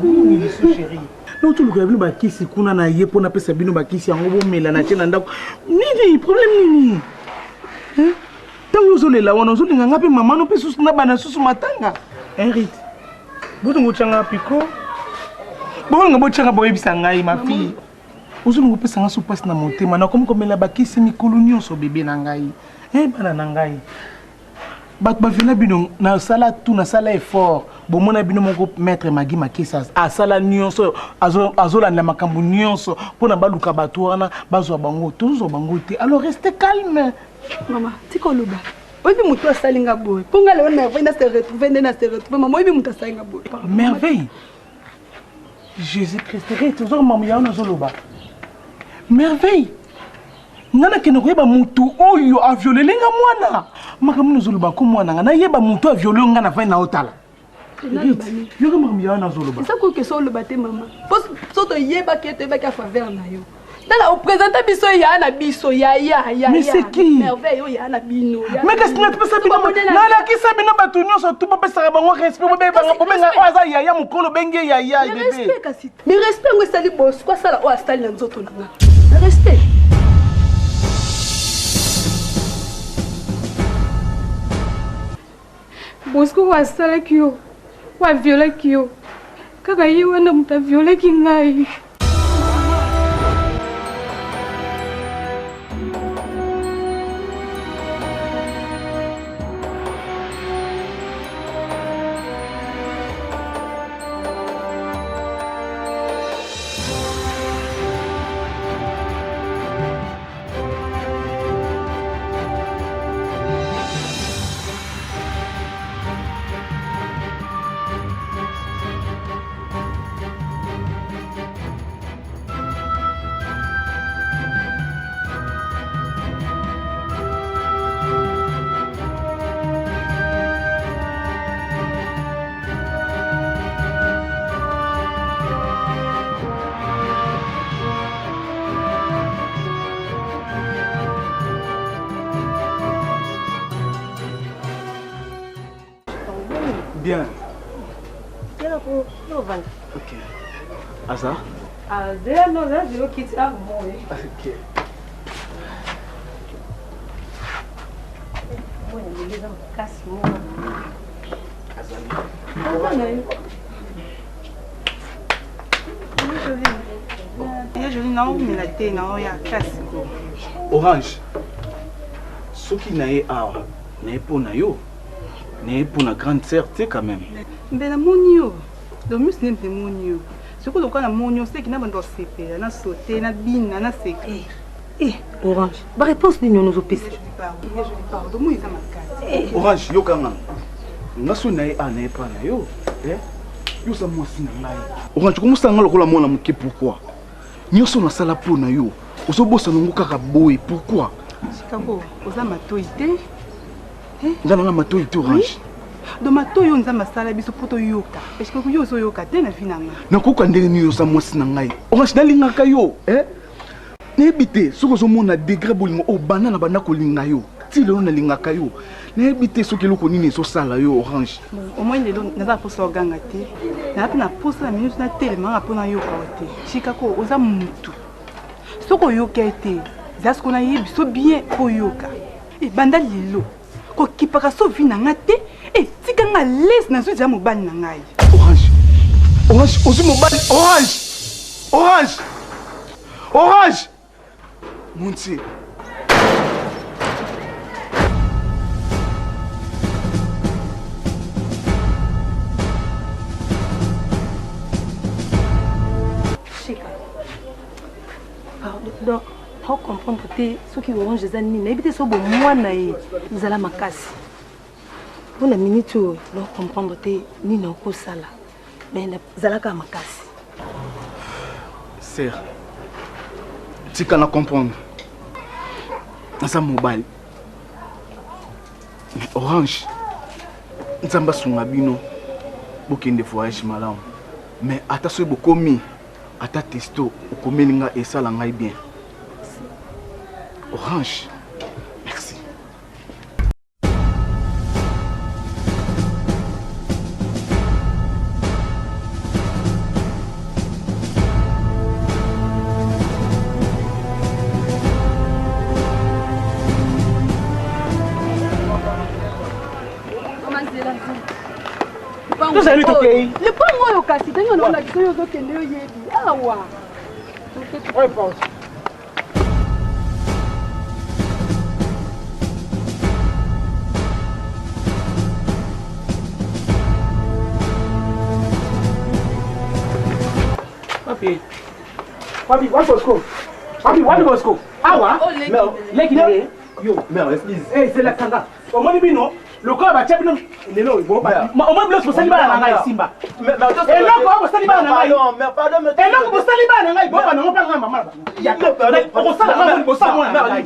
Nini lisusu chérie? Donc tolukela bino bakisi kuna na ye mpo napesa bino bakisi yango bomela na tie na ndako. Nini problème nini? Hein? Ntango yo ozolela wana ozolinga nga mpe mama no mpe susu na bana susu matanga. Henrit, botongo otyanga piko. Bolinga botyanga boyebisa ngai ma fille. Ozolinga opesa nga so mpasi na motema nakomi komela bakisi mikolo nyonso bebe na ngai. Eh bana na ngai. Bato baviola bino nasala tout nasala effort bomona bino moko maître Magi Makesa asala nyonso azolanda makambo nyonso mpo na baluka bato wana bazwa bango tozwa bango te alors reste calme. Mama tika oloba oyebi moto asali nga boye mpo nga lelo merveille na se retrouve nde na se retrouve mama oyebi moto asali nga boye merveille Jésus Christ rete ozoka mamu ya wana ozoloba merveille nga nakende koyeba motu oyo aviolele nga mwana makambo nini ozoloba ko mwana nga nayeba motu aviole nga na vai na otala yoka makambo ya wana azoloba eza koke so oloba te mama po so toyebaki ye toyebaki a faveur na yo tala opresente biso ya na biso yaya merveille oyo ya na bino me kasi napesa bino nalakisa bino bato nyonso tu bopesaka bango respect bobenga oyo aza yaya mokolo obengi ye yaya bebe Mais respect yango esali bosco asala oyo asali na nzoto na nga. Respect. Bosco oyo asalaki yo, oyo aviolaki yo, kaka ye wana moto aviolaki ngai. Bien. Ok. Aza? Aza, non, aza, okiti ah, bon. Ok. Naomela te naoya kasi ko orange soki na ye awa na ye mpo na yo na ye mpo na grande sœur te quand même mbe namoni yo domus nde mpe moni yo soki lokola namoni yo seki na bando osepela na sote na bina na seka eh. Eh, Orange, ba réponse nini wana ozopesa? Eh. Orange, yoka nga. Nga so na ye a na ye pa na yo. Eh? Yo oza mwasi na ngai. Orange, komosala nga lokola mwana moke pourquoi? Nyonso nasala mpo na yo. Ozobosana yango kaka boye pourquoi? Chicago, oza matoi te. Eh? Nga na nga matoi te Orange. Donc matoi oyo Nzambe asala biso mpo toyoka. Est-ce que yo ozoyoka te na vie na nga? Nakoyoka ndenge nini oza mwasi na ngai? Orange, nalingaka yo. Eh? Nayebi te soki ozomona degre bolingo oyo banda na banda kolinga yo ti lelo nalingaka yo nayebi te soki eloko nini ezosala yo orange omoi lelo naza na mposa oganga te naza mpe na mposa na minute natelemanga mpo nayoka yo te chikako oza mutu soki oyoka ye te eza soko nayebi so bien mpo oyoka ebanda lelo kokipaka so vi na nga te etika nga lese nazwi deja mobali na ngai orange orange ozwi mobali orange orange orange mon dieu Shika. Pardon. Nao comprendre te soki orange eza nini nayebi te so bomwana ye ezala makasi mpo na minute oyo nao comprendre te nini okosala mais nazalaka makasi ser tika na comprendre naza mobali mais orange nzambe asunga bino bokende voyage malamu mais ata soki bokomi ata testo okomeli nga esala ngai bien orange merci Tozali tokei. Lopango oyo kasi ndenge naolakisa yo ozokende yo yebi awa. Oyo porte. Wapi? Wapi, wapi Bosco? Wapi, wapi Bosco? Awa? Leki na ye. Yo. Mère, excuse. Eh, c'est la kanga. Omoni bino, lokola batia bino lelo omoni biloko bosali bana na ngai esimba. Eloko oyo bosali bana na ngai. Eloko bosali bana na ngai, boba nango mpe ngai mama na bango. Okosala ngai liboso ya mwana na ngai.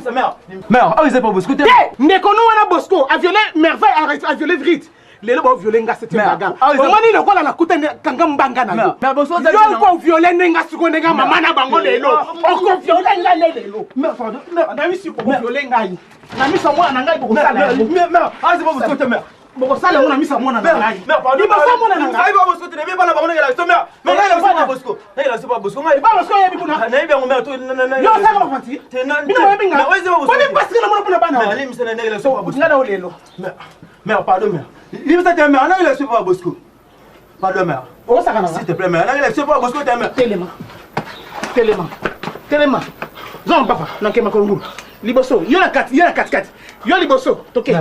Mère, awa eza pa Bosco te. Te, ndeko no wana Bosco a violé merveille, a violé Vrit. lelo baoviole nga septième bagarre omoni lokola nakuta kanga mbanga na yo yo okoviole nde nga sikoyo ndenge mama na bango lelo okoviole nga nde lelo na miso okoviole ngai na miso mwana na ngai bokosala yango bokosala yango na miso ya mwana na ngai liboso ya mwana na ngai oyebi kuna yo osaka bafanti bino boyebi nga boni mpasi nga namona mpona bana nga na yo lelo Mère, pardon, mère. Limite ta mère, on a eu la Bosco. Pardon, mère. S'il te plaît, mère, on a eu la Bosco, ta mère. Telema. Telema. Telema. Zon papa, nanke makolo ngulu. Liboso, yo na kati, yo na kati kati. Yo liboso, toke.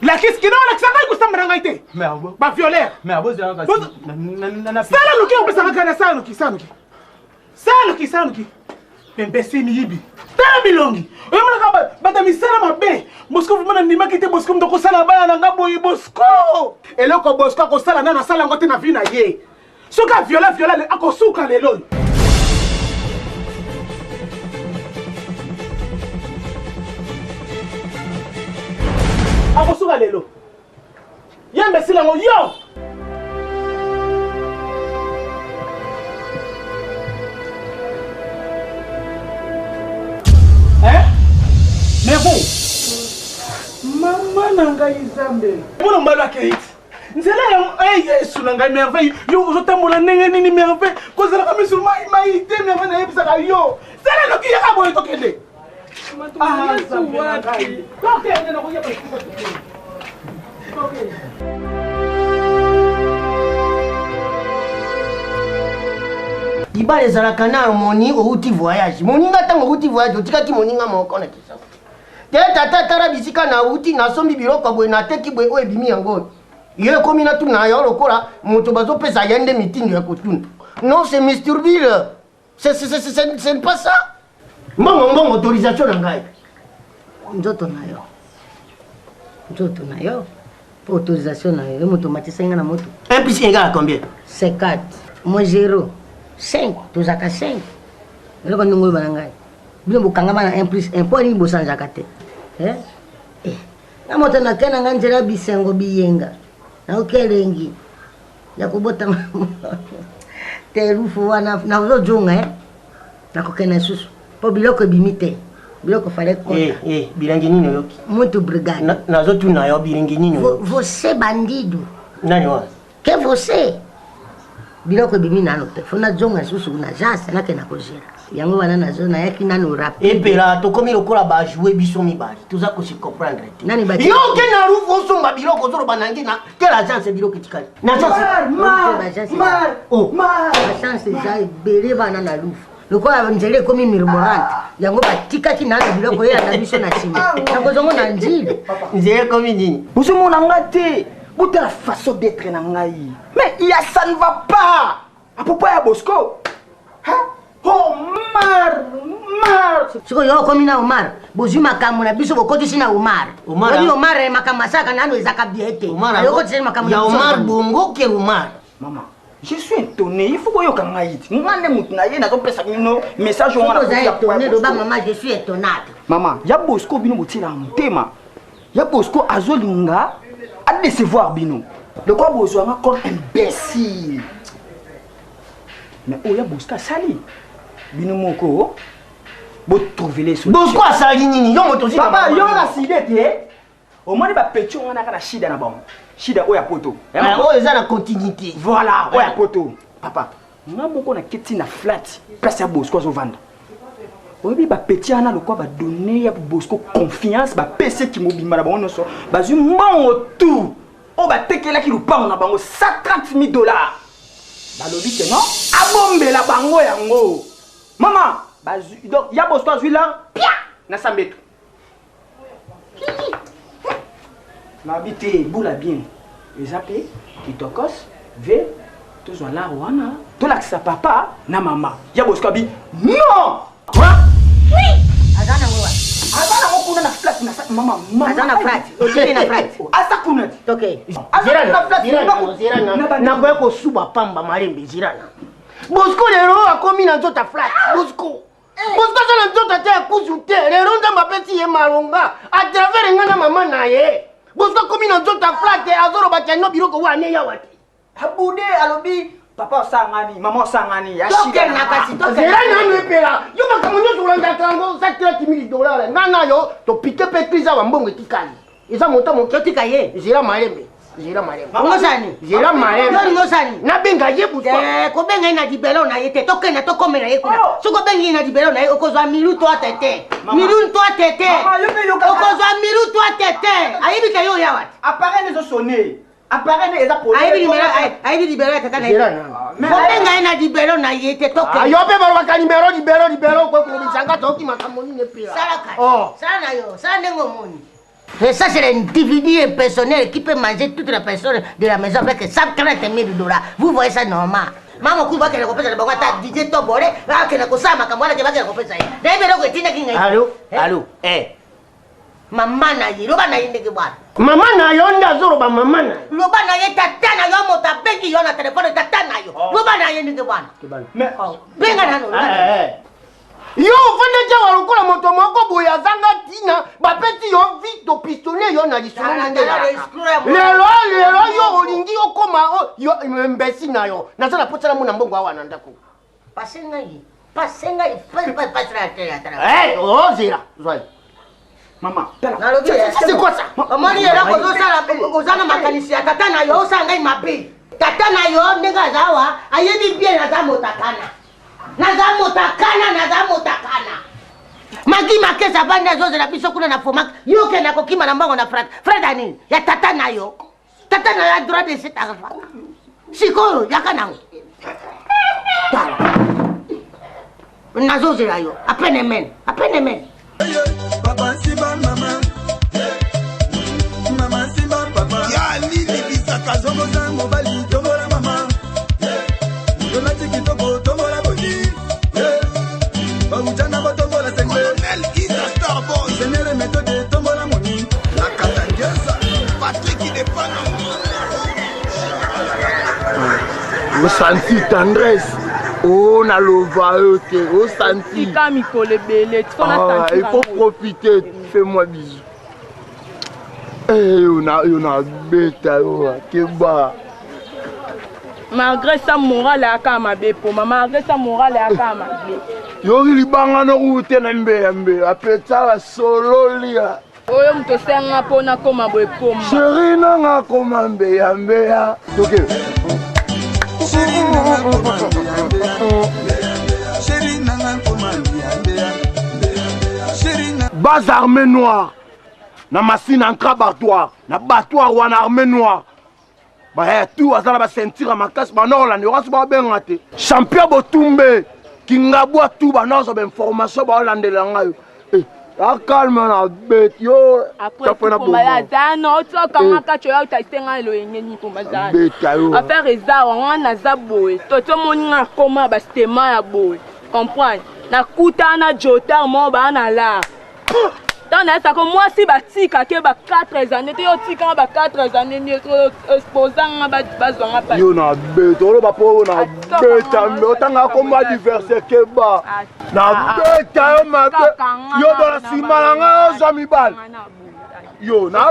Lakisi kino lakisa ngai kosamba na ngai te. Ba violeur. Sala noki opesaka kana sala noki, sala noki. Sala noki, sala noki. Imbecile miyibi. Tala bilongi. Oyomonaka bato misala mabe. Bosco vraimen nandimaki te Bosco moto akosala bana na nga boye Bosco. Eloko Bosco akosala nano asala yango te na vie na ye. Soki aviola viola akosuka lelo oyo. Akosuka lelo. Ye imbecile yango yo. Hein? Merveille. Mama na ngai Nzambe. Mwana mobali akei ti. Nzela ya eh, Yesu na ngai Merveille, yo ozotambola ndenge nini Merveille? Kozalaka misu mai mai te Merveille, nayebisaka yo. Zela noki yaka boye tokende. Ah, Nzambe na ngai. Tokende nakoyeba esika tokende. Tokende. Libala ezalaka na harmonie. Outi voyage, moninga, ntango outi voyage otikaki moninga moko na Kinshasa te. Tata, tala bisika nauti, nasombi biloko boye, nateki boye, oyo ebimi yango yo ekomi natuna yo lokola moto bazopesa ye nde mitindo ya kotuna. Non, c'est misturbile, c'est pas ça. Mbongo, mbongo, autorisation na ngai. Nzoto na yo, nzoto na yo mpo autorisation na yo, ye moto omatisaki nga na moto. 1 plus 1 égale à combien? C'est 4 moins 0, 5. Tozalaka 5. Eloko ndenge oyeba na ngai, bino bokangama na 1 plus 1 mpo nini bosanzaka te? Eh? Eh. Na moto nake na ngai nzela bisengo biyenga, nayoki elengi ya kobotama te. Lufu wana nazozonga, eh? Nakokende lisusu mpo biloko ebimi te, biloko fale kota. Eh, eh, bilengi nini oyoki? Muito brigade. Nazotuna yo, bilengi nini oyoki? Você bandido. Nani wana? Ke você biloko ebimi nano te, fo nazonga lisusu na agence, nakenda kozela yango wana. Nazo nayaki nano rapide. Epela, tokomi lokola bajoue, biso mibale toza kosi comprendre te. Nani bati- Yo oke na rufu osomba biloko, ozoloba nangi na quelle agence biloko etikali na agence? Oh. Bachance eza ebele bana na lufu, lokola nzela ekomi murmurante, yango batikaki nano biloko eyanda biso na nsima, nakozongo na nzili. Nzela ekomi nini? Bozomona nga te, botala façon d'être na ngai, mais ya ça ne va pas à propos ya Bosco. Hein? Omar, Omar. Sikoyo yo okomi na Omar, bozwi makambo na biso bokotisi na Omar. Omar, oyebi ah. Omar, eh, makambo asalaka nano ezaka bien te. Omar, ayokotisi makambo ya na biso. Omar Bongo ke Omar. Mama, je suis étonné, il faut boyoka ngai ti nga nde motu na ye nazopesa bino message Soki wana. oza étonné, loba: mama, je suis étonnate. Mama ya Bosco, bino botielaka motema ya Bosco, azolinga adecevoir bino lokola bozwanga comme imbécile. Mais oyo ya Bosco asali, bino moko botrouvele. Bosco asali nini? Yo moto ozi. Papa, yo na side te, omoni bapeti oyo naka na shida na bango, shida oyo ya poto. Oyo eza na continuité. Voilà, oyo ya poto. Papa, nga moko naketi na flat, place ya Bosco azovanda. Oyebi bapeti wana, lokwa badonne ya Bosco confiance, bapesi eki mobimba na bango nyonso, bazwi mbongo tout. Oyo batekelaki lupango na bango 130 000 dollars. Balobi que non, abombela bango yango. Mama, bazui donc ya Bosco azui la pia na sambeto. Nabi te bula bien. Eza pe kitokos ve tozwa lar wana tolakisa papa na mama. Ya Bosco abi non! Oui! Aza nango wapi? Aza nango kuna na flat na mama mama. Aza na flat. Otiki na flat. Aza kuna. Toke. Aza na flat. Zirana. Nakoya kosuba pamba malembe zirana. Bosco lelo akomi na nzoto ya flat. Bosco. Bosco aza na nzoto ata ya kuzu te. Lelo Nzambe apesi ye malonga à travers nga na mama na ye. Bosco akomi na nzoto ya flat azoloba keno biloko wana yawa te. Abude alobi papa osangani mama osangani tokenda kasi zela nanu epela yo makambo nyonso olandaka yango sa 30 000 dollar nga na yo topike mpe crise awa mbongo etikali eza moto moke otika ye zela malembe zela malembe ongosani zela malembe yo ongosani nabenga ye butu kobenga ye na libelo na ye te tokenda tokomela ye kuna soki obengi ye na libelo na ye okozwa milu to atete milu to atete okozwa milu to atete ayebi ke yo oyawa te appareil ezosone appareil ne eza pole ayebi libelo ayebi libelo ya tata na ye kobenga ye na libelo na ye te toke yo mpe balobaka libelo libelo libelo okoki nga toki makambo nini epela sala kasi sala na yo sala ndenge omoni Et ça, c'est l'individu impersonnel qui peut manger toute la personne de la maison avec 130 000 dollars. Vous voyez ça normal. Mama kuba bakende kopesa na bango ata DJ Tobole, bakende kosala makambo wana te bakende kopesa ye. Nayebi eloko etindaki ngai. Allo, allo, eh. Mama na ye, loba na ye ndenge bwana. Mama na yo nde azoloba mama na yo. Loba na ye tata na yo moto abengi yo na telefone tata na yo. Oh. Loba na ye ndenge bwana. Mais oh. benga nano. Eh, eh. Yo ofandaki awa lokola moto moko boye azanga ntina, bapesi yo vi topistole yo na lisolo ndenge lelo lelo yo olingi okoma yo mbesi na yo naza na mposa namona mbongo awa na ndako. Pase ngai pase ngai pase na tele Eh, ozela zwa mama nalobi c'est quoi ça omoni eloko ozosala oza na makanisi ya tata na yo osala ngai mabe tata na yo ndenge aza awa ayebi bien naza motakana naza motakana naza motakana magi makesa bandi azozela biso kuna na fomak yo okenda kokima na mbongo na frat frat ya nini ya tata na yo tata na yo droit de cet argent sikoyo yaka nango tala nazozela yo apene mene apene mene papa simba mama mama simba papa ya nini bisaka zokoza mobali tombola mama tolati kitoko tombola boni baujana batombola sengle Isa Starboy senere metode tombola moni la katangeza Patrick Depana osanti tendresse o nalova yo te osanti tika mikolo ebele ah, il faut profiter fais moi bisou eh, yo na beta yo keba malgré ça morale ayaka mabe poma malgré ça morale ayaka mabe yoki libanga nokuute na mbeya mbeya apetala sololia oyo moto osenga mpo nakoma boye poma sheri nanga akoma mbeya mbeya toke base armée noire na masina encra batoire na batoire wana armée noire bayaya tu aza na baceinture ya makasi bana olanda yoka so babenga te champion botumbe kingabwa tu bana ozwa bainformation baolandela ngai yo eh, akalme na beti yo beta yo affaire eza wanga naza boye totomoni nga akoma bastema ya boye comprendre nakutana na jotar moko baa na lar ntango nayesako mwasi batika ke ba 4 années te yo otikanga ba 4 années nde exposa nga bazwa nga pa yo na beta oloba mpo na beta mbe otanga kombo adversaire keba na beta yo mabe yo bona nsima na ngai ozwa mibali yo na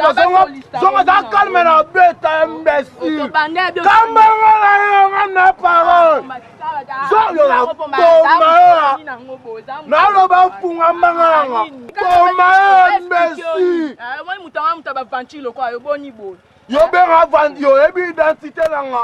zonga za calme na beta imbécile kamba nga na yo nga na parole Zoyo na boma yo naloba ofunga mbanga nanga boma yo imbécile yo benga yo oyebi identité nanga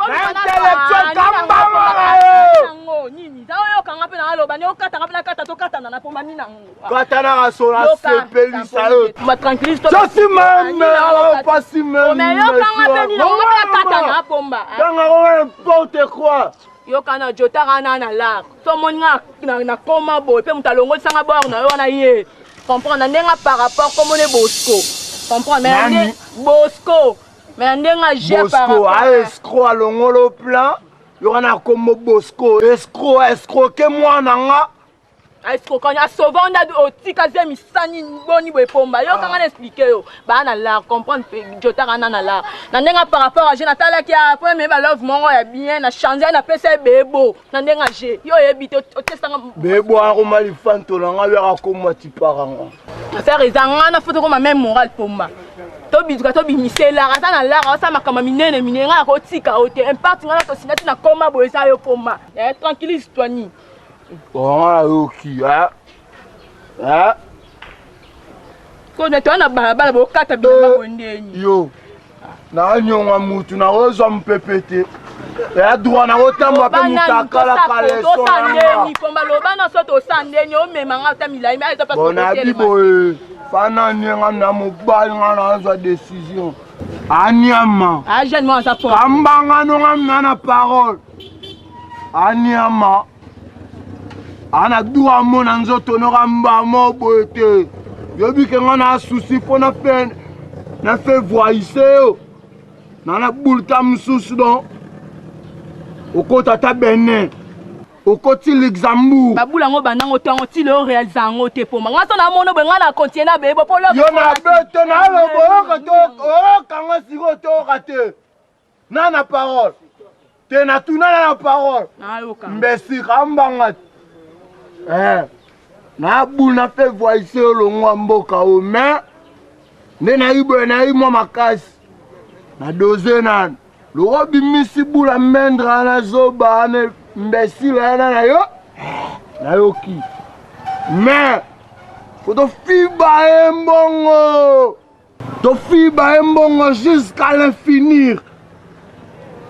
intellectuel kambanga na yo nini oyokanga mpe naloba nde okatanga mpe nakata tokata nakatana na pomba nini nango Katana kasola sepelisa yo. Ma tranquillise Sosi meme ala pasi meme. Mais yokanga mpe nini nango nakatana na pomba. Tanga ko n'importe quoi. Yokana jotaka na na lar. So moni nga na koma boye mpe moto alongolisanga bor na yo wana ye. Comprendre na ndenge par rapport komone Bosco. Comprendre mais na Bosco. Mais na ndenge je par rapport. Bosco a escroc alongolo plan. Yokana kombo Bosco escroc escroquer mwana nga. Escroquer asauva nda otika zemi sani boni boye pomba yo kanga na expliquer yo ba na la comprendre jotaka na na la na ndenge par rapport à je natalaki ya po me ba love moko ya bien na changer na pesa bebo na ndenge je yo oyebi te otesanga bebo akoma lifanto na nga yo akoma tipara nga affaire eza nga na foto koma même moral pomba tobizuka tobimiselaka aza na lara osala makambo minene minene nga nakotika yo te impact nga na tosinda ti na koma boye eza yo pomba tranquillise toi ni Nga nayoki eh? Kono toa na balabala bokata bilamba boye ndeni. Yo nanyonga mutu nakozwa mopepe te ya droit nakotambola mpe mutakala kaleso ndeni pomba loba na so tosa ndeni omema nga ata milai mais eza bon nayebi boye fana nienga na mobali nga nazwa décision anyama kambanga nonga na na parole anyama ana droit amona nzoto noka mbamo boye te yobi ke nga na susi mpo na fe na fe voyise yo na na bulta mosusu don okota ata benin okoti luxembourg babula yango bandango ntango ti leo réalise yango te poma nga so namono boye nga na continue na bebo mpo yo na beto naloba oyoka to oyokanga sikoyo toyoka te na na parole te natuna na na parole mbesi kambanga eh, nabuna mpe voice olongwa mboka oyo mais nde nayi boye nayi mwa makasi na doze nanu loko bimisi bula mendre wana zoba wana mbesile wana na yo nayoki mais fotofiba ye mbongo Tofiba ye mbongo jusqu'à l'infinir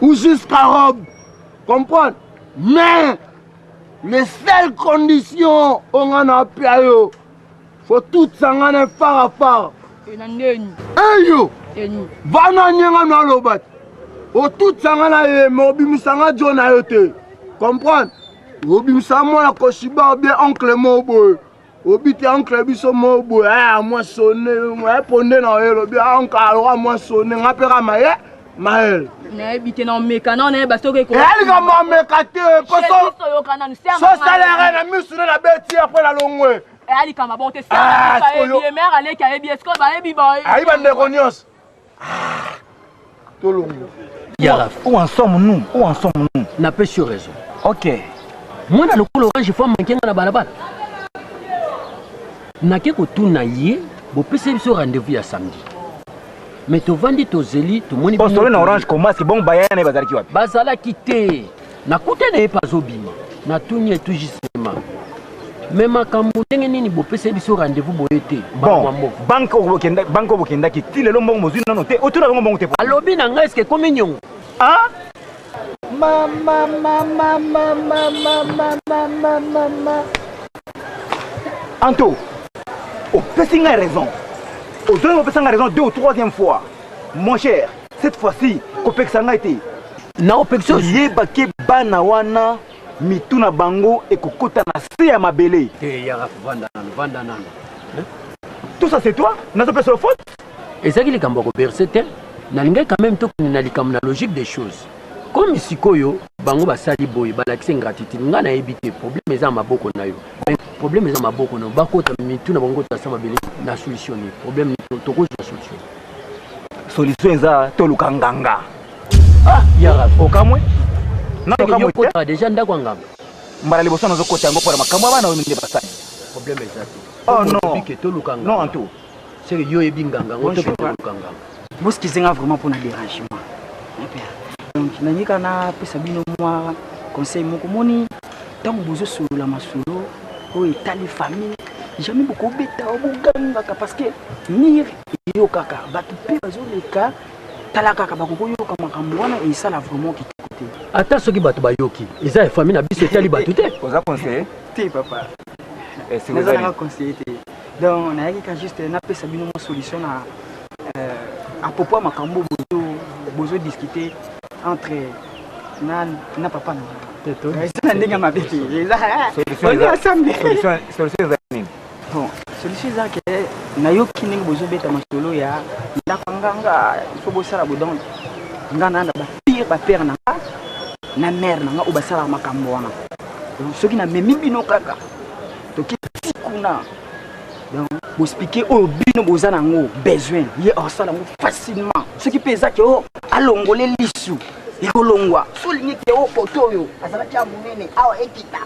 ou jusqu'à robe. Comprendre? Mais les seules conditions oyo nga na apia yo faut tout sanga na fara fara. Na ndeni. Eyo. Vana nyenga na loba. Otutisa nga na ye mais obimisa nga jo na yo te. Comprendre? Obimisa mwana koshiba bien oncle mo boye. Obi te oncle biso moko boye aya mwa sone ponde na oye lobi oncle aloka mwa sone nga mpe ka maye mayele nayebi te na omeka na nayeba soki eyalika mameka te sosalere na misu nde nabeti apres nalongwe eyalika mabongo te mare aleki ayebi eske bayebi ayi bandeko nyonso tolongo Yaraf. Où en sommes-nous? Où en sommes-nous? Napesi yo raison. Ok. Mwana lokola orange fo amanke nga na balabala. Nake kotuna ye, bopesi biso rendez-vous ya samedi. Mais tovandi tozeli tomoni bino. na orange comment c'est bon baya na bazalaki wapi? Bazalaki te. Nakuta na ye pe azobima. Natuni ye tout justement. Mais makambo ndenge nini bopesa biso rendez-vous boye te? Bon, banque oyo bokenda banque oyo bokendaki ti lelo mbongo bozwi nano te otuna bango mbongo te. Alobi na ngai eske ekomi niongo? Ah? Mama mama mama mama mama mama. Anto, opesi ngai raison. Ozongi opesa ngai raison deux ou troisième fois. Mon cher, cette fois-ci kopekisa ngai te. Na opekisa yeba ke bana wana mitu na bango ekokota na se ya mabele. Te yaka vanda nanu, vanda nanu. Tout ça c'est toi? Nazopesa yo faute? Ezalaki likambo ya koberse te. Nalingaki quand même tokende na likambo na logique des choses. Comme sikoyo bango basali boye balakisi ingratitude, ngai nayebi te problème eza na maboko na yo. Mais problème eza na maboko na yo, bakota mitu na bango kota se mabele na solution nini? Problème tokozwa solution. Solution eza toluka nganga. Ah, yara. Okamwe? Nano okamwe te? Okotaka deja ndako ya nganga. Mbala liboso nazokota yango mpo na makambo ya bana oyo nde basali. Problème eza te. Oh non. Toluka nganga. Non, Anto. Seke yo oyebi nganga yango to toluka nganga. Boskize nga vraiment mpona dérangement. Donc nalingi kaka napesa bino mwa conseil moko moni ntango bozosolola masolo oyo etali famille jamais bokobeta bogangaka parce que mire eyokaka bato mpe bazoleka tala kaka bakokoyoka makambo wana esala vraiment kitoko te ata soki bato bayoki eza ya famille na biso etali bato te oza conseiller te papa. Naza nanga conseiller te. Donc nayaki ka juste napesa bino mwa solution na euh, à propos ya makambo bozo bozo discuter entre na na papa na nga. Eza na ndenge ya mabe te. Eza on est ensemble. Solution eza nini? Bon, solution eza ke nayoki ndenge bozobeta masolo ya ndako ya nganga il faut bosala bo donc nga na na bapire bapere na nga na mare na nga oyo basalaka makambo wana. Donc soki namemi bino kaka toki ti kuna donc boexplike oyo bino boza na yango besoin ye asala yango facilement soki mpe eza ke o alongole lisu ekolongwa so olingi ke o kote oyo azalaki ya monene awa ekita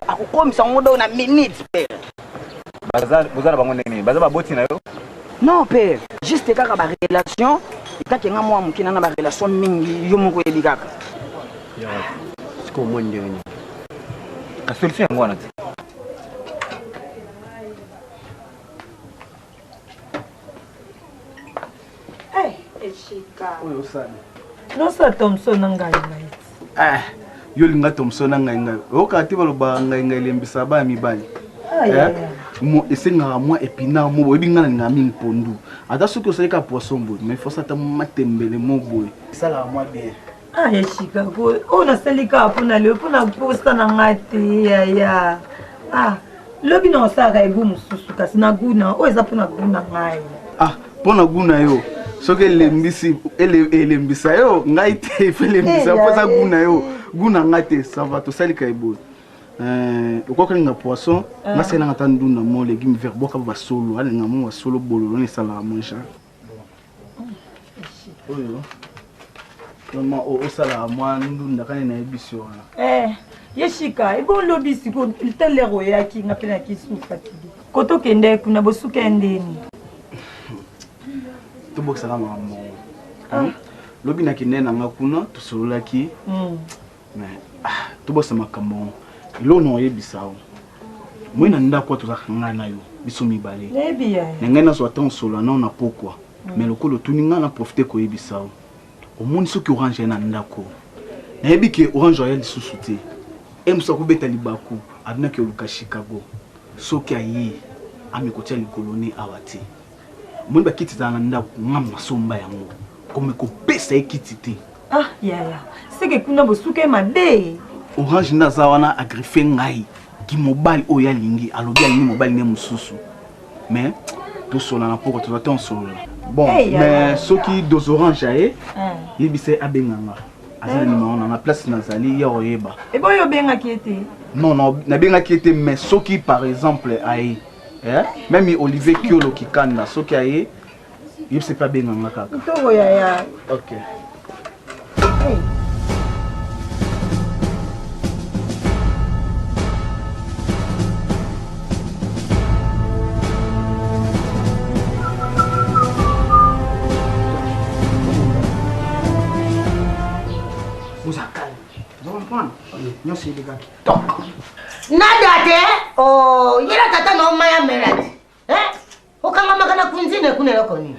akokomisa yango do na minute pere boza na bango ndenge nini baza baboti na yo non pere juste kaka barelation ekaki nga mwa moke na na barelation mingi yo moko oyebi kaka sikoyo omoni ndenge nini ka solution yango wana te oyo osali nosala thomson na ngai ngai eh, yo olinga thomson na ngai ngai oyokaka te balobaka ngai ngai elembisa bana mibali eh, esengaka mwa epinard mo boye oyebi ngai nalingaka mingi pondu ata soki osali kaka poisson boye mais fosa ata matembele mo boye esalaka mwa bien Ah, ya Chicago oyo nasali kaka mpo na lelo mpo na posa na ngai te yaya ah lobi na osalaka egu mosusu kasi na gu na oyo eza mpo na gu na ngai ah mpo na gu na yo soki elembisi elembisa yo ngai te efe elembisa mpo eza gu na yo gu na ngai te sava tosalika eboye okoki kolinga poisson ah. nasalelanga ata ndunda mo legume vert bwaka basolo alinga mo basolo bololo na esalaka mo genre oyo vraiment osalaka mwa ndunda kani nayebisi wana eh, ye shika ebo lobi siko telere oyaki nga mpe naki su fatigue koto okende kuna bosuka ya ndeni tobokisaka makambo ah. Lobi nakende na nga kuna tosololaki mais ah, tobosa makambo yango eloko na oyebisa yo moi na ndako tozalaka ngai na yo biso mibale na ngai nazwa ntango solola nao na pokwa mm. mais lokola otuni ngai na profite koyebisa yo omoni soki orange ye na ndako nayebi ke orange aya lisusu te e mosu akobeta libaku abinaki oluka chicago soki aye amekotia likolo ne awa te omoni bakiti ezala na ndako ngam nasomba yango kome kopesa ye kiti te ah yaya seke kuna bosuka ye mabe orange nde aza wana agriffe ngai kimobali oyo alingi alobi alingi mobali nde mosusu mais tosola na poko toza te osolola bon hey, mais soki dos orange aye yebisa ye abenga nga aza na nimero na nga place nazali ya koyeba eboyo obengaki ye te non non nabengaki ye te mais soki par exemple aye eh? Meme Olivier Kiolo Kikanda soki aye yebisa mpe abenga nga kaka. Kitoko yaya. Ok. Hey. Boza calme. Ozo comprendre? Nyonso eleka kitoko. Nada te oh, yela tata na omaya mela ti eh? Okangamaka na kunzine kuna eloko nini?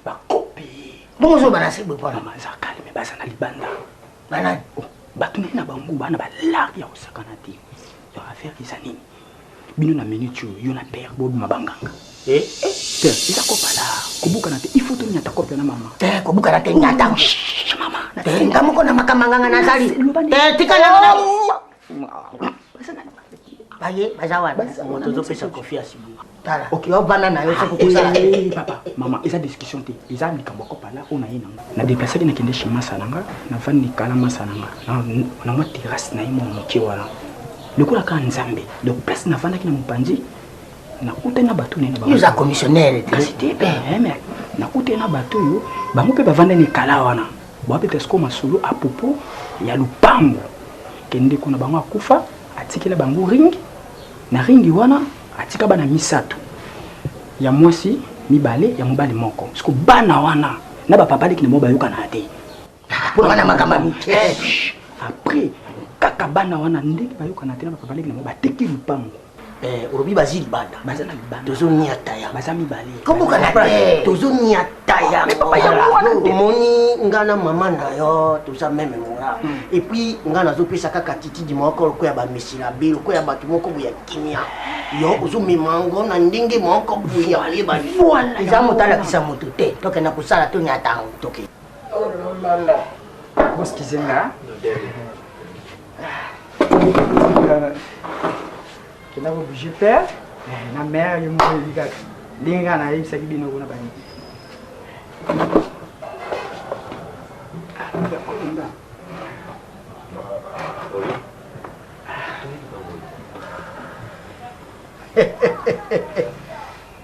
Bakopi. Bongo ozoba na se boye mpona? Mama aza calme, baza na libanda. Banani? Oh, bato naye na bango bana balare ya kosakana te. Donc affaire eza nini? Bino na minute oyo yo na père bobima banganga. Eh? Eh, te eza kopala kobukana te il faut tonyata kope na mama. Te kobukana te nyata. Mama, te nga moko na makambo nganga nazali. Te tika na nga. Baye baza wana. Moto ozopesa confiance boye. Tala. Yo vanda na yo soki okosala te. Eh, papa, mama eza discussion te. Eza likambo ya kopala oyo na ye nango. Na déplaçaki nakende chez masa na nga, navandi kala masa na nga. Na mwa terrasse na ye mwa moke wana. Lokola kaka Nzambe. Donc place navandaki na mopanzi nakutani na bato naye na bango. Yo oza commissionnaire te. Kasi te eh, mais nakutani na bato oyo bango mpe bavandani ekala wana. Babeta sikoyo masolo à propos ya lupango ke ndeko na bango akufa atikela bango ring na ringi wana atika bana misato ya mwasi mibale ya mobali moko siko bana wana na bapapa leki na bango bayokana te wana makambo ya mike après kaka bana wana ndenge bayokana te na bapapa leki na bango bateki lupango. Eh, olobi bazi libanda. Baza na libanda. Tozoniata yango. Baza mibale. Kobukana te. Tozoniata yango. Omoni nga na mama na yo toza meme moral. Et puis nga nazopesa kaka attitude moko lokola ya bamesilabe lokola ya bato moko boye ya kimia. Yo ozomema yango na ndenge moko boye ya koyeba. Eza moto alakisa moto te. Tokenda kosala toniata yango. Toke. Oh là là. Boskize nga. Kenda ko bouger père na mère yo moko oyebi kaka ndenge kaka nayebisaki bino kuna bani.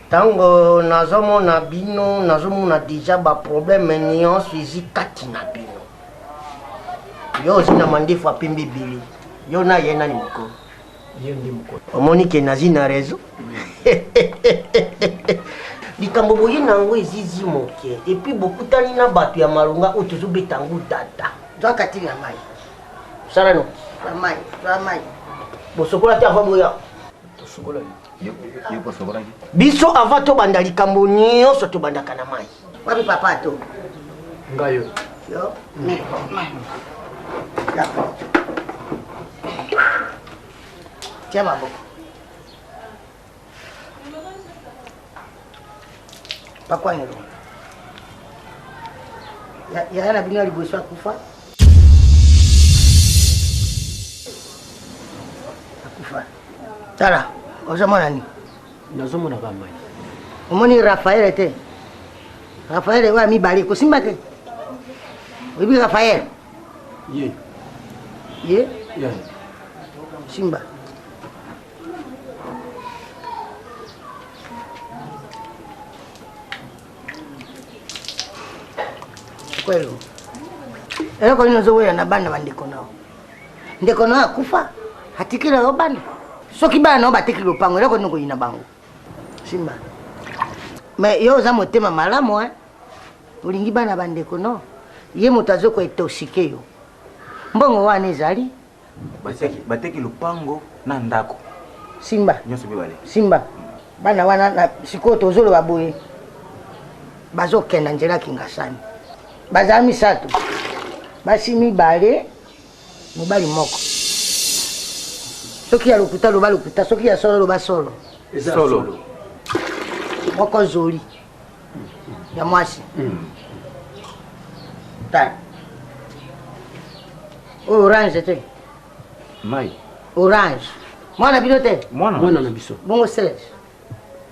Ntango nazomona bino, nazomona deja ba problème nyonso ezi kati na bino. Yo ozi na mandefu ya pembe ebele, yo na ye nani mokolo? Ye nde mokolo. Omoni ke nazi na raison? Likambo boye na yango ezizi moke, epuis bokutani na bato ya malonga oyo tozobeta yango data. Zwa katili ya mai. Sala noki. Zwa mai, zwa mai. Bosokola te avant boya. Biso avant tobanda likambo nyonso tobandaka na mai. Wapi papa to? Ngai oyo. Yo? Tia maboko. Pakwa elongo. Yaya na bino ya liboso akufa? Akufa. Tala, ozomona nini? Nazomona ba mai. Omoni Raphaël te? Raphaël oyo ya mibale kosimba te? Oyebi Raphaël? Ye. Ye? Ye. Simba. Kwelo. Eloko nini ozowela na bana bandeko na yo? Ndeko na yo akufa, atikela yo bana. Soki bana na yo bateki lopango, eloko nini okoyina bango? Simba. Mais yo oza motema malamu hein? Olingi bana bandeko no? Ye moto azo ko intoxiquer yo. Mbongo wana ezali Bateki lopango na ndako. Simba. Nyonso mibale. Simba. Bana wana na sikoyo tozoloba boye bazokenda nzela Kingasani. Bazala misato. Basi mibale, mobali moko. Soki ya lokuta loba lokuta, soki ya solo loba solo. Eza solo. Moko zoli ya mwasi. Tala. Oyo orange te. Mai. Orange. Mwana bino te? Mwana. Mwana na biso. Bongo Serge.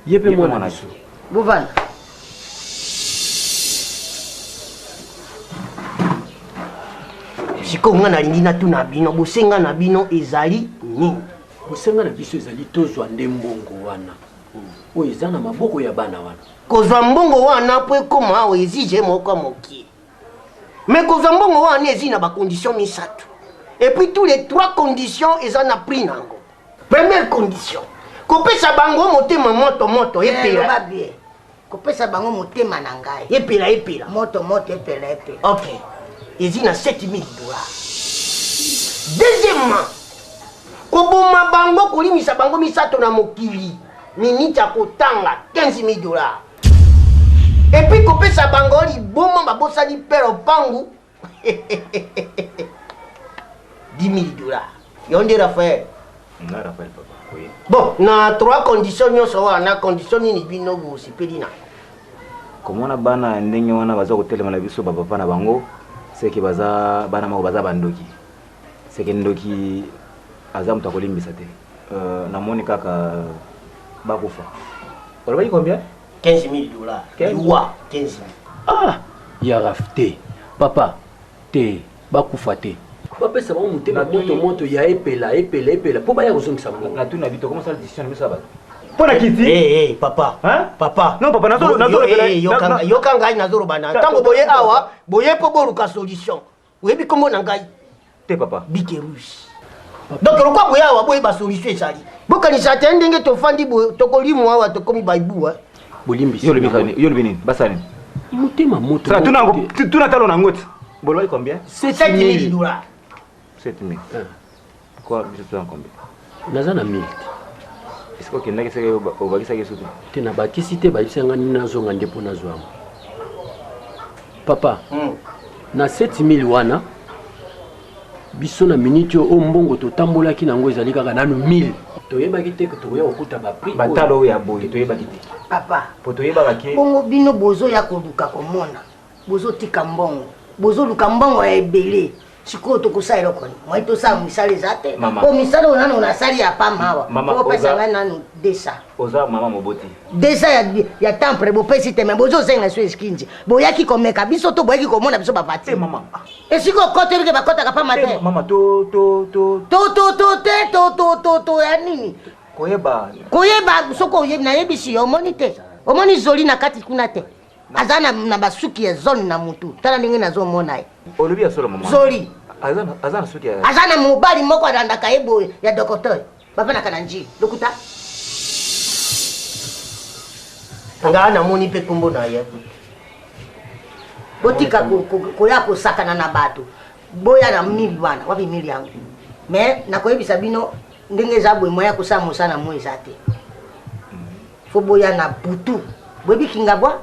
Ye pe mwana na biso. Bovanda. Sikoyo nga nalingi natuna bino, bosenga na bino ezali nini? Bosenga na biso ezali tozwa nde mbongo wana oyo eza na maboko ya bana wana. Kozwa mbongo wana mpo ekoma awa ezije moko mokie. Mais kozwa mbongo wana ezi na ba conditions misato. Et puis tous les trois conditions eza na prix na yango. Première condition, kopesa bango motema moto moto epela. Loba bien. Kopesa bango motema na ngai. Epela epela. Moto moto epela epela. Ok. Ezi na 7000 dollars. Deuxièmement, koboma bango kolimisa bango misato na mokili miniti ya kotanga 15000 dollars. Et puis kopesa bango liboma babosani père Opangu 10 000 dollars. Yo nde Raphaël. Nga Raphaël papa. Oui. Bon, na trois conditions nyonso wana, condition nini bino bosepeli na? Komona bana ya ndenge wana baza kotelema na biso ba papa na bango, seke baza bana moko baza bandoki. Seke ndoki aza moto akolimbisa te. Namoni kaka bakufa. Olobaki combien? 15 000 dollars. Liwa 15 000. Ah, ya Raf te. Papa, te, bakufa te. Bapesa bango motema moto moto ya epela epela epela mpo baya kozongisa mbongo. Natuna bito comment ça décision na biso ya bato? Mpo na kiti? Eh, eh, papa. Hein? Papa. Non, papa, nazo nazo yoka yoka ngai nazoloba na. Tango boye awa, boye mpo boluka solution. Oyebi kombo na ngai? Te papa. Bic rouge. Donc lokwa boye awa boyeba solution ezali. Bokanisa te ndenge tofandi boye tokolimwa awa tokomi baibu hein. Bolimbisi. Yo lobi nini? Basala nini? Motema moto. Sala tuna ngo tuna talo na ngoti. Bolobaki combien? 7000 dollars. 7000. Quoi, biso tuna combien? Naza na 1000. Esika okendaki seke obakisaki sutu? Te, nabakisi te, bayebisaki ngai nini nazonga nde mpo nazwa yango. Papa, na 7000 wana biso na minute oyo mbongo totambolaki na yango ezali kaka nanu 1000. Toyebaki te tokoya kokuta ba prix. Batalo oyo ya boye toyebaki te. Papa. Po toyebaka ke. Bongo bino bozoya koluka komona, bozotika mbongo, bozoluka mbongo ya ebele. Sikoyo tokosala eloko nini? Moyen tosala misala eza te. Po misala oyo nanu nasali ya pamba awa. Mama, Opesa ngai nanu 200. Oza mama moboti. 200 ya temple bopesi te, mais bozosenga so eskinzi. Boyaki komeka biso to boyaki komona biso bapati. Te mama. Esika okoti oyebi ke bakotaka pamba te. Mama to to to. To to to te to to to to ya nini? Koyeba. Koyeba soki oyebi nayebisi yo omoni te. Omoni zoli na kati kuna te. Aza na basuki ya zone na mutu. Tala ndenge nazomona ye. Olobi ya solo mama. Zoli. Aza na suki ya. Aza na mobali moko alandaka ye boye ya docteur. Bafandaka na njili. Lokuta. Nga namoni mpe kombo na ye. Botika koya kosakana na bato. Boya na mili wana, wapi mili yango? Mais nakoyebisa bino ndenge eza boye moya kosala mosala mo eza te. Fo boya na butu. Boyebi Kingabwa?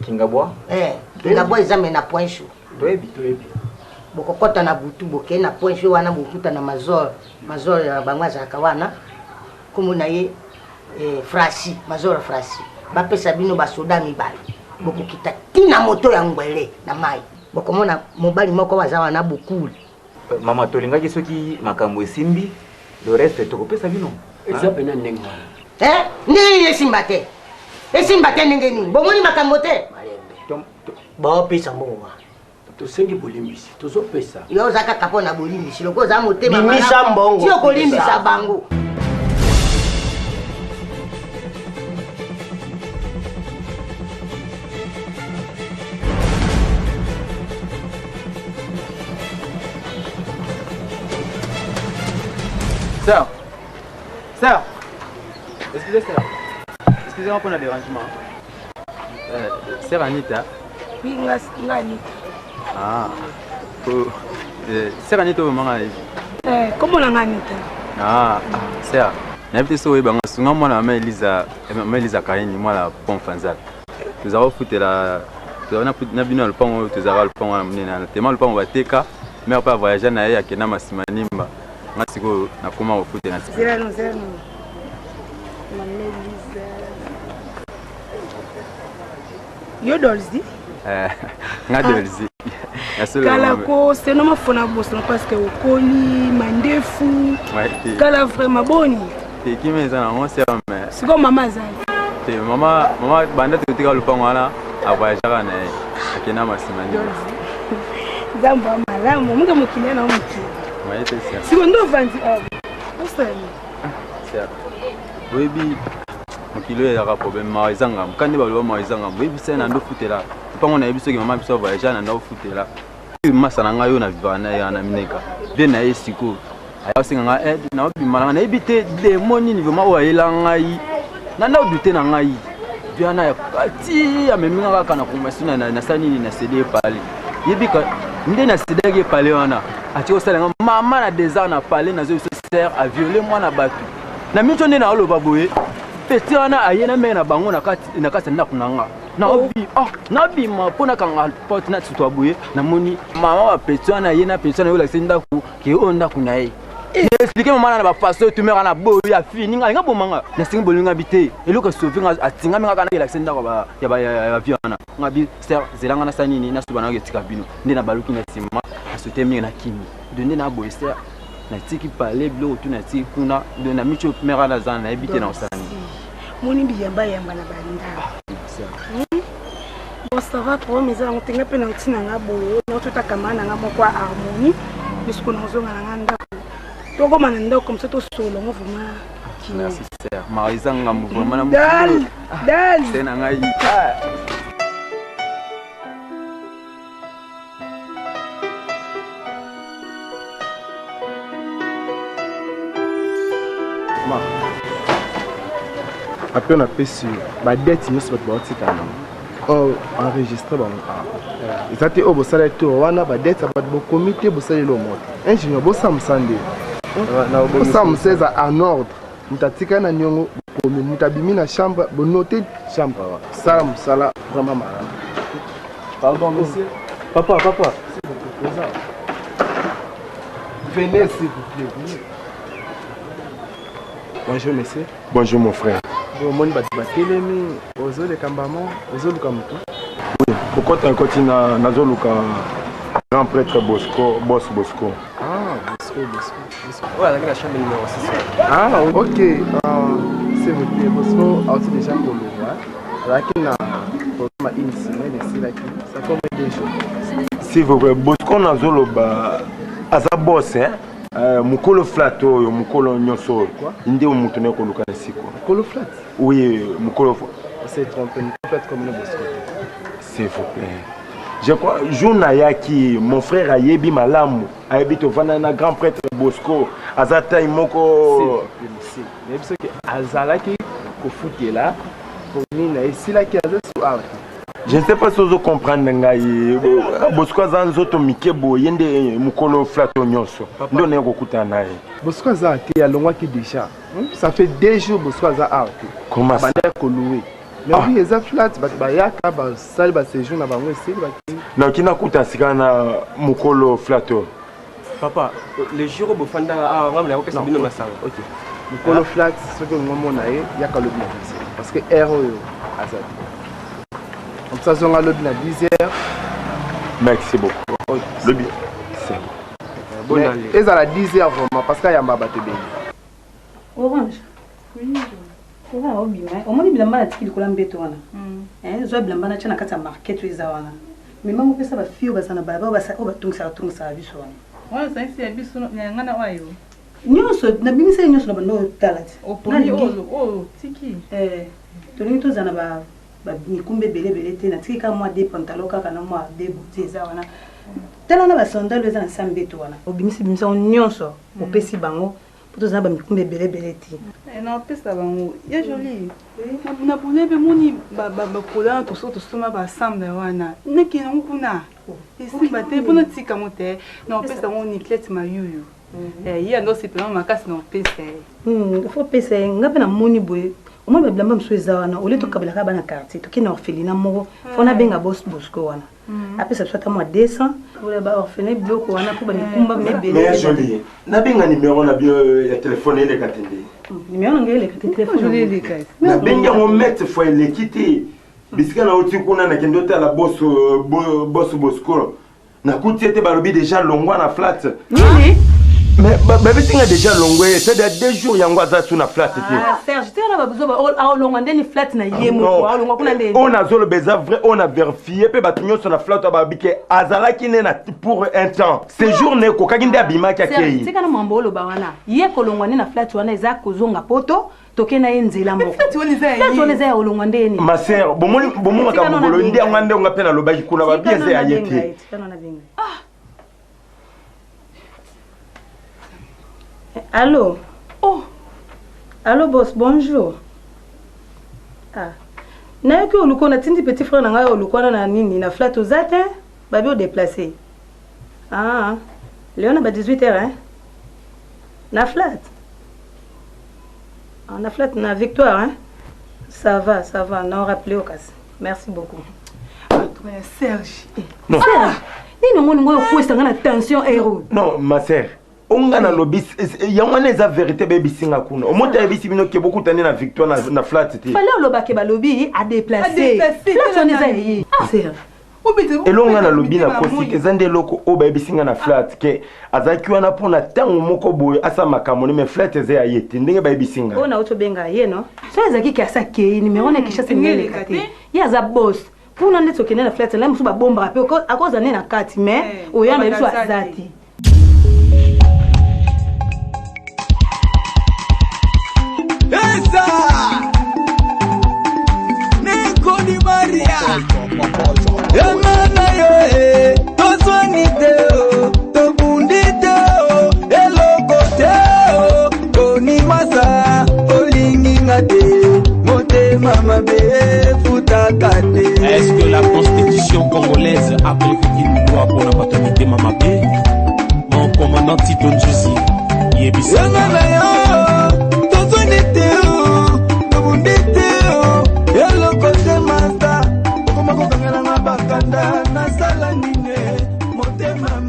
Kingabwa? Eh, Kingabwa eza me na point chaud. Toyebi, toyebi. Bokokota na butu, bokei na point chaud wana bokuta na Mazor. Mazor ya bango azalaka wana. Kombo na ye Frasi, Mazor Frasi. Bapesa bino basoda mibale. Bokokita tina moto ya ngwele na mai. Bokomona mobali moko aza wana bokuli. Mama, tolingaki soki makambo esimbi, le reste tokopesa bino. Eza pena ndenge wana. Eh, ndenge nini esimba te? Esimba te ndenge nini? Bomoni makambo te? Bopesa mbongo wana. Tosengi bolimbisi, tozopesa. Yo oza kaka mpo na bolimbisi, lokola oza motema Bimisa malamu, mbongo. ti okolimbisa bango. Sœur, sœur, excusez sœur, excusez-moi pour le dérangement. Sœur Anita. Oui, nga nga Anita. Ah, oh, sœur Anita, vous m'avez dit. Eh, comment la Anita? Ah, sœur, nayebi te soki oyeba nga sunga mwana mama Elisa, mama Elisa Kaini, mwana pont Fanzal. Tozalaka kofutela, tozalaka na bino na lopango oyo, tozalaka lopango wana monene wana. Tema lopango bateka, mère mpe avoyagea na ye akenda masima nimba. Nga sikoyo nakoma kofutela. Zela no, zela no. Mama Elisa. Yo Dolzy? Nga Dolzy. Kala ko seno mafona bosono parce que okoli mandefu. Kala vraiment boni. Te kimi eza nango sœur mais. Siko mama azali. Te mama mama banda totika lopango wana avoyageaka na ye akenda masima nini. Nzambe wa malamu muke mokili na mokili. Maye te sœur. Siko ndo ovandi awa. Osali. Sœur. Oyebi mokili oyo ezalaka problème mawa eza ngambo kandi baloba mawa eza ngambo oyebi se na ndo futela mpango nayebi soki mama biso avoyage na ndo futela masa na ngai oyo na vivaka na ye na mineka vie na ye sikoyo aya osenga ngai aide naobima na ngai nayebi te demo nini vraiment oyo ayela ngai na nda odute na ngai vie wana ya ti amemi nga kaka na convention nasali nini na cede epale yebi nde na cedaki epale wana atiki kosala nga mama na desart na pale nazo biso ser aviole mwana bato na miso nde naoloba boye petit wana aye na mere na bango na kati ya ndako na nga naobi oh, nabima mpo nakanga porte na sutwa boye namoni mama ba petit wana aye na petit wana oyolakisi ndako ke oyo ndako na ye explike mama na bafaso etumeka na boye afini nga alinga boma nga nasengi bolinga bi te eloko esauve nga atingami nga kaka nakelakisi ndako ya bavie wana nga bi ser zela nga nasala nini nasuba nayoka etika bino nde nabaluki na nsima nasote mingi na kimi do nde naboye ser natiki pale biloko tu natiki kuna do na micho mera naza nayebi te na kosala nini moni biyambayamba na bandako bon ça va problème eza yango te nga mpe nauti na nga boye naototakama na nga moko ya harmonie misiko nazonga na nga ndako tokoma na ndako comme ça tosolola ngo vraiment merci sœur mara eza ngambo vraiment na dal dal se na ngai Ma, apres napesi yo badete nyonso bato baotika nango oyo enregistre bango awa eza te oyo bosala tour wana badete ya bato bokomi te bosali elo moto ingénieur bosala mosala nde bosala mosala eza en ordre. Moto atikali na niongo bokomi, moto abimi na chambre bonote chambre wana. Sala mosala vraiment malamu. Pardon monsieur. Papa, papa. S'il vous plaît, président. Venez s'il vous plaît, venez. Bonjour monsieur. Bonjour mon frère. Omoni bato batelemi, ozoleka mbamo, ozoluka motu. Oui, kokota ekoti na nazoluka grand prêtre Bosco, boss Bosco. Ah, Bosco, Bosco, Bosco. Oyo azalaki na chambre numéro 6. Ah, ok. S'il vous plaît, Bosco auti déjà kolongwa. Azalaki na programme une semaine esilaki. Ça fait au moins 2 jours. S'il vous plaît, Bosco nazoloba aza boss hein? Mokolo flat oyo, mokolo nyonso oyo nde moto naye koluka na siko. Mokolo flat? Oui, mokolo. On s'est trompé, mokolo flat comme le Bosco. S'il vous plaît. Je crois jour nayaki mon frère ayebi malamu, ayebi tovanda na grand prêtre Bosco, aza taille moko. Nayebi soki azalaki kofutela nini na esilaki aza su awa te. Je ne sais pas si ozo comprendre ngai. Bosco aza nzoto mike boye, ye nde mokolo flat oyo nyonso. Nde onaye kokutana na ye. Bosco aza te, alongwaki déjà. Ça fait 2 jours Bosco aza awa te. Comment ça? Abandaki kolouer. Mais oui, eza flat, bato bayaka, basali ba séjour na bango esili bakei. Nakoki nakuta sika na mokolo flat oyo. Papa, le jour oyo bofandaka awa, ngai nakopesa bino masanga. Ok. Mokolo flat, soki olingi omona ye, yaka lobi na 10 heures. Parce que heure oyo aza te. Comme ça, zonga lobi na 10 heures. Merci beaucoup. Ok. Lobi. C'est bon. Mais ezala 10 heures vraiment, parce que ayamba bato ebele. Orange. Oui. Oza obima. Omoni bilamba natiki likolo ya mbeto wana. Zwa bilamba natya na kati ya market oyo eza wana. Mema ngo pesa ba fille oyo baza na balabala oyo batungisaka tungisaka biso wana. Wana osangisi ya biso ya nga na oyo. Nyonso nabimisaki nyonso na bando otala ti. Oponi oyo otiki. Tolingi tozala na ba mikumba ebele ebele te, natiki kaka mwa deux pantalon kaka na mwa deux boti eza wana. Tala na ba sandale eza na sa mbeto wana. Obimisi bimisa yango nyonso opesi bango po tozala ba mikumba ebele ebele te. Napesa bango ya joli na bule mpe moni bakola wana toso tosomba baensemble wana nakende yango kuna esimba te mpo natika yango te, napesa yango Niclete Mayuyu. Ye ando osepelama makasi na opesa ye. Fo pesa ye. Nga mpe namoni boye, omoni babilamba mosusu eza wana olie tokabelaka bana quartier, tokende na orphelina moko fo nabenga bos Bosco wana apesa biso ata mwa 200 ola ba orphelin biloko wana mpo bamikumba mebele. Mais joli, nabenga numero na bino ya telefone eleka te nde. Numero na ngai eleka te, telefone eleka. Nabengi yango mete fois eleki te. Bisika nauti kuna nakende otala boss Bosco. Nakuti ete balobi déjà longwa na flat. Nini? Mais babeti nga déjà longwe, c'est à 2 jours yango aza su na flat te. Ah Serge, tena babuzo ba aolongwa ndeni flat na ye moko, aolongwa kuna ndeni. On a zolo beza vrai, on a vérifié pe bato nyonso na flat ba bike azalaki ne na pour un temps. Séjour ne kokaki nde abimaki akei. Tika na mambo oloba wana. Ye kolongwa ne na flat wana eza kozonga poto, toke na ye nzela moko. Flat wana eza ya ye. Flat wana eza ya olongwa ndeni. Ma sœur, bomoni bomoni makambo bolo nde yango nde nga pe nalobaki kuna ba bien eza ya ye te. Tika na nabenga. Ah. Allô? Oh. Allô boss, bonjour. Ah. Nayoki oluko natindi petit frère na ngai oluko wana na nini na flat oza te babi odeplace. Ah. Leo na ba 18h hein. Na flat. Ah, na flat na Victoire hein. Ça va, ça va. Non rappelez au kasi. Merci beaucoup. Ya Serge. Non. Serge. Nini omoni ngoyo okwesa nga na tension hero. Non, ma sœur. Onga na lobi yango wana eza vérité bayebisi nga kuna. Omoti ayebisi bino ke bokutani na Victoire na flat te. Fallait olobake balobi a déplacer. Flat wana eza ye. Serge. Elongo nga nalobi na kosi te, eza nde eloko oyo bayebisi nga na flat ke azalaki wana mpona ntango moko boye asala makambo ne, mais flat eza ya ye te ndenge bayebisi nga. Oyo nauti obenga ye no so ezalaki ke asa akei numero na Kinshasa elingi eleka te, ye aza boss kuna ndeti okende na flat na mosusu babombaka mpe akozala nde na kati, mais oya na biso aza te. Esa Nikoni Maria Yanga na yo e tozwani te o tobundi te o eloko te o koni masa olingi nga te motema mabe futaka te. Est-ce que la constitution congolaise a prévu une loi pour la paternité mabe? Mon commandant Tito Nzuzi, yebisa. Yanga na yo tozwani Nga bakanda, nasala nini? Motema.